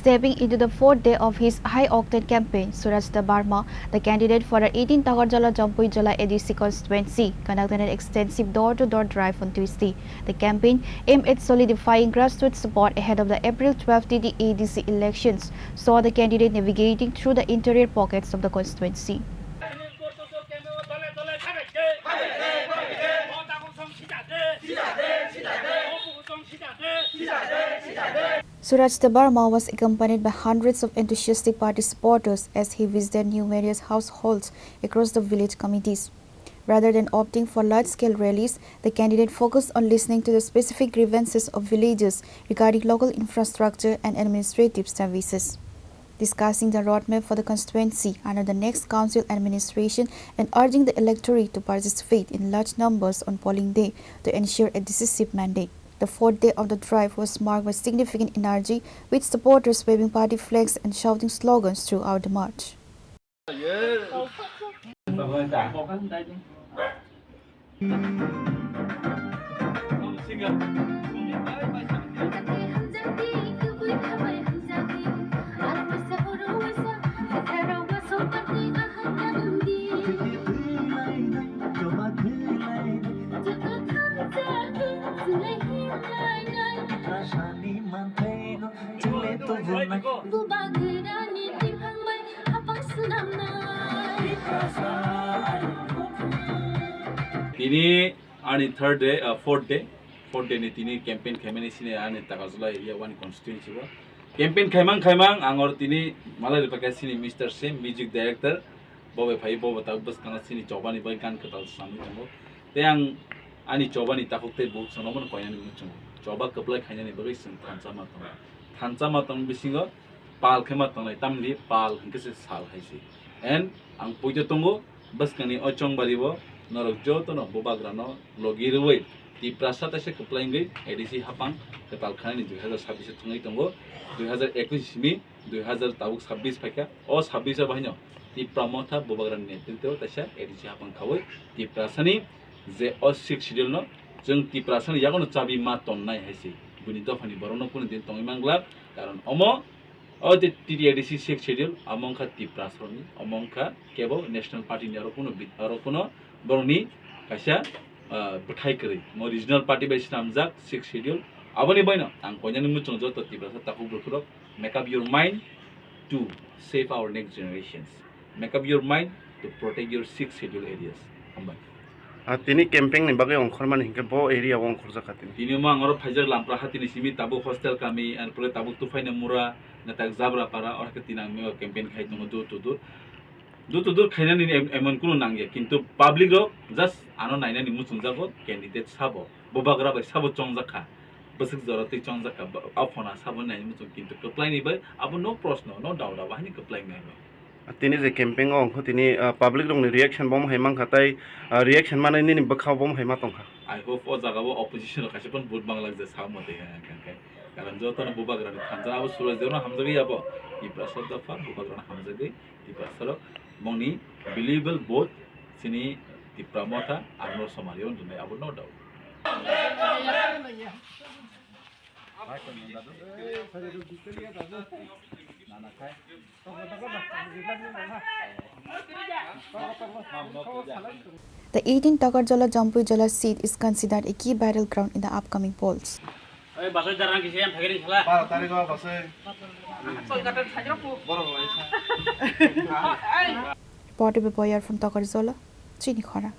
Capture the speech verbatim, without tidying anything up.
Stepping into the fourth day of his high-octane campaign, Suraj Debbarma, the candidate for the eighteen Takarjala Jampui Jala A D C constituency, conducted an extensive door-to-door drive on Tuesday. The campaign, aimed at solidifying grassroots support ahead of the April twelfth T T A D C elections, saw the candidate navigating through the interior pockets of the constituency. Suraj Debbarma was accompanied by hundreds of enthusiastic party supporters as he visited numerous households across the village committees. Rather than opting for large-scale rallies, the candidate focused on listening to the specific grievances of villagers regarding local infrastructure and administrative services, discussing the roadmap for the constituency under the next council administration and urging the electorate to participate in large numbers on polling day to ensure a decisive mandate. The fourth day of the drive was marked by significant energy, with supporters waving party flags and shouting slogans throughout the march. Tini ani third day, uh, fourth day, fourth day ni tini campaign khaimani sini ani Takarjala area one constituency o. Campaign khaimang khaimang ang oro tini malai rwphaikha sini Mister Sim, music director, bo bai phai, bo bo tabuk bwskango sini chobani bai gan kwtal swnamwi tongo. Tei ang ani chobani takhuk tei bukhuk chwngno bono koinani muchungo. Choba kwplai khainani bagwi chwng thansa ma tongo. Thansa ma tong bisingo pal khe ma tongnai, tamni pal hwnkhe se sal hai se. And ang poito tongo, bwskangni o chongbari o norok jotono bubagrano logi rwui Tiprasa taisa kwplai wngwi A D C hapang kwtal khanani dui hazar sabbish o thwngwi tongo. Dui hazar ekush simi dui hazar tabuk sabbish phaikha. O sabbish o bahaino Tipra Motha bubagrani netritwo taisa A D C hapang khaui Tiprasani je o sixth schedule no chwng Tiprasani yagono chabi ma tonnai hai se. Buini dophani borokno kunu din tongwi manglak, karon omo O T T A D C sixth schedule, amo wngkha Tiprasarokni, omo wngkha kebo National Party ni oro kuno bit-, oro kuno borokni kaisa, ah, bwthai kwrwi. Mo regional party bai swnamjak sixth schedule. Aboni baino ang koinani muchung joto Tiprasa takhuk bukhurok, make up your mind to save our next generations. Make up your mind to protect your sixth schedule areas. Hambai. Ah, tini camping ni bagwi ongkhormani hinkhe bo area o ongkhorjak kha tini. Tini omo ang oro phaijak Lampra Hati ni simi tabuk hostel kami, and pore tabuk Tufaina Mura, Netak Jabra Para, oro khe tini ang mio campaign khai tongo door to door. Door to door khainani em-, emon kunu nangya, kintu public rok just ano nainani muchungjago candidate sabo, bubagra bai sabo chongjak kha, bwswk jora twi chongjak kha, ba-, aphona sabo nainani muchung, kintu kwplai ni bai abo no proshno, no doubt, abo haini kwplai nai bai. Tini je camping o wngkha tini, ah, public rokni reaction bo hai mankha tei, ah, reaction manwi nini bwkha bo hai ma tongkha. I hope o jaga o opposition rok kaisa phano vote manglak je sa mate hai hwnkhe. Karon joto no bubagra ni thansa abo Suraj Debbarma hamjagwi abo. Tiprasa dopha bubagra no hamjagwi Tiprasa rok bongni believable vote chini Tipra Motha Arno Somari o dunai abo no doubt. The eighteen Takarjala Jampui Jala seat is considered a key battleground in the upcoming polls. Oi, basoi darang kisi yang phagirin khala. Baro tarikh o basoi. Borok lai sa. Reported by Boyar from Takarjala, Chini Khorang.